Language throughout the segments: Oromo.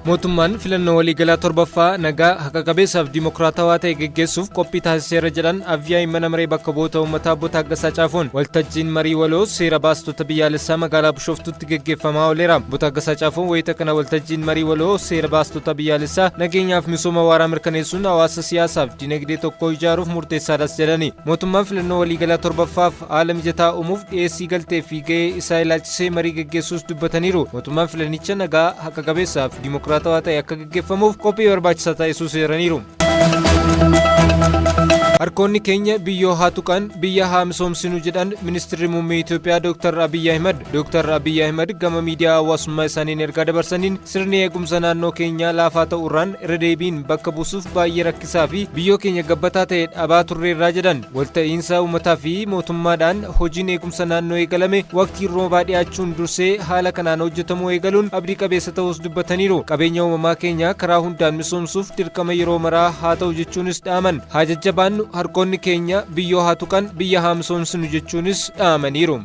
Mootummaan filannoo waliigalaa torbaffaa nagaa haqa qabeessaaf dimokiraatawaa ta'e geggeessuuf qophii taasiseera jedhan Afyaa'iin mana maree bakka bu'oota uummataa obbo Taaggasaa Caafoon. Waltajjiin marii waloo seera baastota biyyaalessaa magaalaa Bishooftuutti geggeeffamaa ooleera. Obbo Taaggasaa Caafoon wayita kana waltajjiin marii waloo seera baastota biyyaalessaa nageenyaaf misooma waaraa mirkaneessuun hawaasa siyaasaaf dinagdee tokko ijaaruuf murteessaadhas jedhani. Mootummaan filannoo waliigalaa torbaffaaf haala mijataa uumuuf dhiyeessii galtee fi gahee isaa ilaalchisee marii geggeessuus dubbataniiru. Mootummaan filannicha nagaa haqa qabeessaa fi dimokiraatawaa ta'e akka geggeeffamuuf qophii barbaachisaa taasisuus eeraniiru. Harkoonni keenya biyyoo haa tuqan, biyya haa misoomsinu jedhan Ministirri Muummee Itoophiyaa Dr. Abiyyi Ahimad. Dr. Abiyyi Ahimad gama miidiyaa hawaasummaa isaaniin ergaa dabarsaniin sirni eegumsa naannoo keenyaa laafaa ta'uurraan irra deebiin bakka buusuuf baay'ee rakkisaa fi biyyoo keenya gabbataa ta'e dhabaa turreerraa jedhan. Walta'iinsa uummataa fi mootummaadhaan hojiin eegumsa naannoo eegalame waqtiin roobaa dhiyaachuun dursee haala kanaan hojjetamuu eegaluun abdii qabeessa ta'uus dubbataniiru. Qabeenya uumamaa keenya karaa hundaan misoomsuuf dirqama yeroo maraa haa ta'u jechuunis dhaaman. Haa jajjabaannu, harkoonni keenya biyyoo haa tuqan, biyya haa misoomsinu jechuunis dhaamaniiru.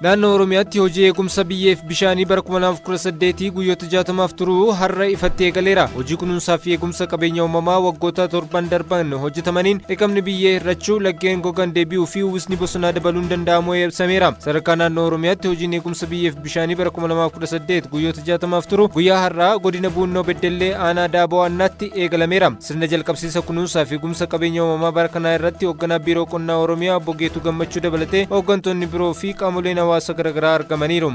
Naannoo Oromiyaatti hojii eegumsa biyyeef bishaanii bara 2018 guyyoota 60f turu har'a ifatti eegaleera. Hojii kunuunsaa fi eegumsa qabeenya uumamaa waggoota torban darban hojjetamaniin dhiqamni biyyee hir'achuu, laggeen gogan deebi'uu fi uwwisni bosonaa dabaluun danda'amuu ibsameera. Sadarkaa naannoo Oromiyaatti hojiin eegumsa biyyeef bishaanii bara 2018 guyyoota 60f turu guyyaa har'aa godina Buunnoo Beddellee aanaa Daaboo Annaatti eegalameera. Sirna jalqabsiisa kunuunsaa fi eegumsa qabeenya uumamaa bara kanaa irratti hoogganaa Biiroo Qonnaa Oromiyaa obbo Geetuu Gammachuu dabalatee hooggantoonni biroo fi qaamoleen hawaasa garaagaraa argamaniiru.